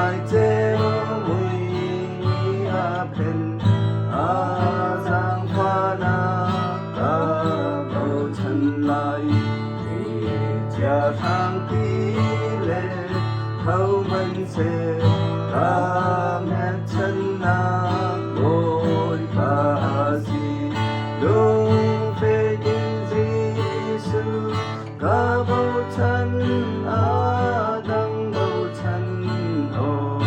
Faiceu mui a phen, a zaangfahnak ka bochan lai. Chia hrangpi le tho hmanhseh ka hngatchannak Bawipa a si. Lungfek in Jesuh ka bochan, a dang bochan awk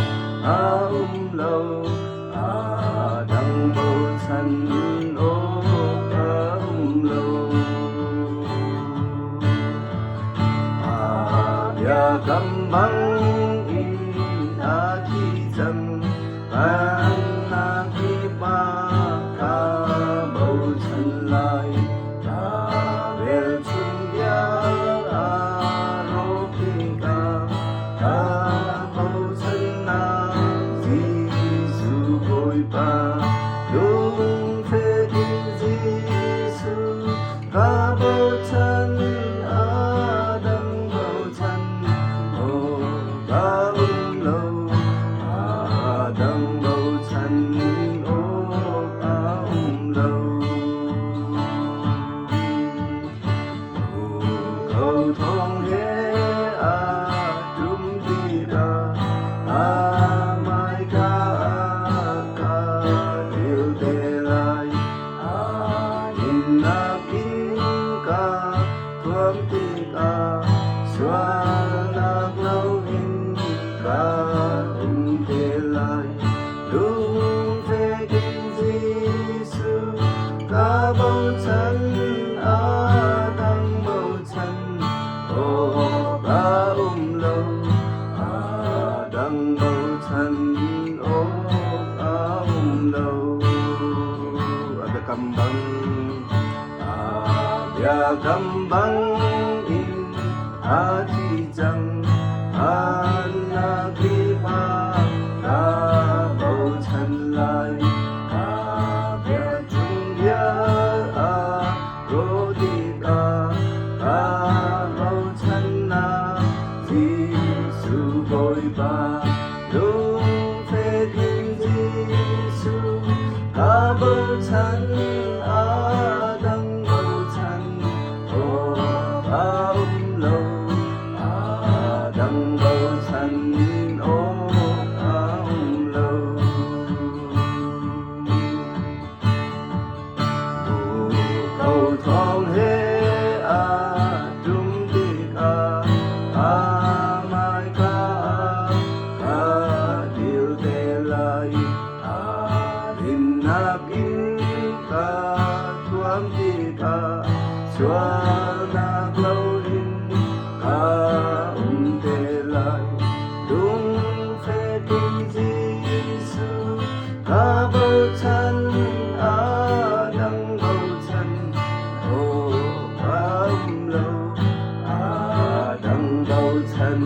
a um lo. A dang bochan awk a um lo. Biakam bang in a thi cang, Pennak kip ah ka bochan lai. Ka velchum bia a rawk tikah, ka bochannak Jesuh Bawipa. Lungfek in Jesuh ka bochan, a dang bochan aw ka um lo. A dang bochan awk a um lo. Ko thawng he a tum tikah a hmaika ah ka dil te lai. A dinnak in ka thuam tikah sualnak loin ka um te lai. Lungfek in Jesuh ka bochan, a dang bochan awk a um lo. A dang bochan awk a um lo. A biakam bang, a biakam bang in a thi cang. Annak ah ka bochan lai. Ka biakchung bia a rawh tikah ka bochannak Jesuh Bawipa. Lungfek in Jesuh ka bochan, a dang bochan awk a um lo. A dang bochan awk a um lo. Ko thawng he a tum tikah a hmaika ah ka dir te lai. A dinnak in ka thuam tikah sualnak loin ka um te lai. Lungfek in Jesuh ka bochan, a dang bochan awk a um lo. A dang bochan